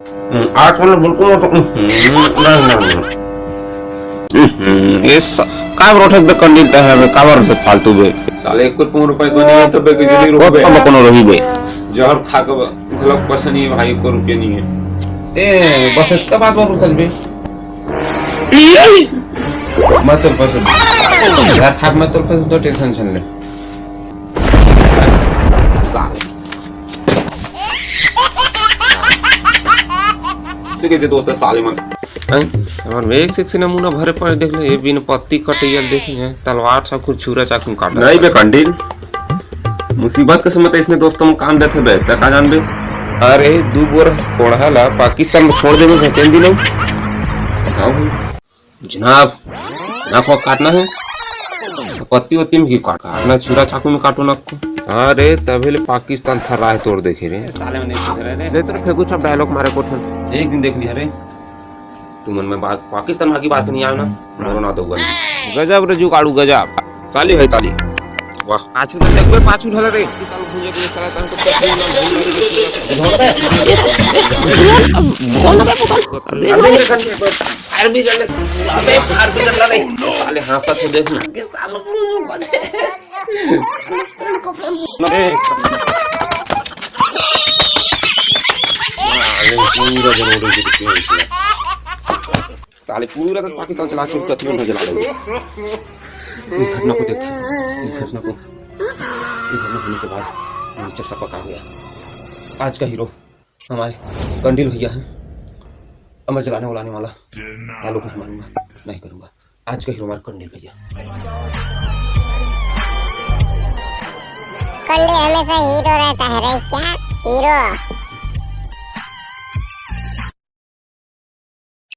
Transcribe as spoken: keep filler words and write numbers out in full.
हम्म, आज वाला बिल्कुल मत, हम्म, नहीं, नहीं, नहीं। हम्म, ये स-, काबर उठत बे कंडील तहे बे, काबर से फालतू बे। साले, एक कुछ पैसा नहीं है तो बे, बिजली रुक बे। कोनो रही बे। जहर खा के घलक पैसा नहीं है भाई, एको रुपया नहीं है। ए, बस इतना बात बोल सच बे। मत तोर पैसा दे। जहर खा के मत तोर पैसा दे, टेंशन छन ले। साले। से कैसे दोस्त है साले मन? हैं? हमर में एक से एक से नमूना भरे पड़े, देख ले, ये बिन पत्ती कटैया देख ले, तलवार चाकू छुरा चाकू काटा। नहीं बे कंडील, मुसीबत के समय त इसने दोस्तों में काम देथे बे, त का जानबे? अरे, दू बोर कोढ़ा ला पाकिस्तान में छोड़ देबे, भेजन दी नहीं। बताओ भाई। जनाब, नाक वाक काटना है? पत्ती वत्ती में की काट, काटना, छुरा चाकू में काटो नाक को। अरे, तभी ले पाकिस्तान थर्राहे तोर देखे रे। साले में नहीं सुधरे रे। ले तेरे फेंकू छप डायलॉग मारे कोठन। एक दिन देख लिया रे, तुमन में बात, पाकिस्तान में आके बात नहीं आयो ना, मोरो ना दउगा नहीं। गजब रे जुगाड़ू, गजब। ताली भाई, ताली। वाह। पाछू तो देखबे, पाछू ढल रे। साला भूंजे के साला तन को पकड़ ना, भूंजे के साला। अरे, अरे, अरे, अरे, अरे, अरे, अरे, साले हाँसत हो देख ना। साले पूरा जरूर साले पूरा तो पाकिस्तान चला चुके, कतई में जला देंगे। इस घटना को देख, इस घटना को, इस घटना होने के बाद मुझे चरसा पका गया। आज का हीरो हमारे कंडील भैया हैं। अब मैं जलाने वलाने वाला डायलॉग नहीं मारूंगा, नहीं करूंगा। आज का हीरो हमारे कंडील भैया। कंडील हमेशा हीरो रहता है रे, क्या हीरो?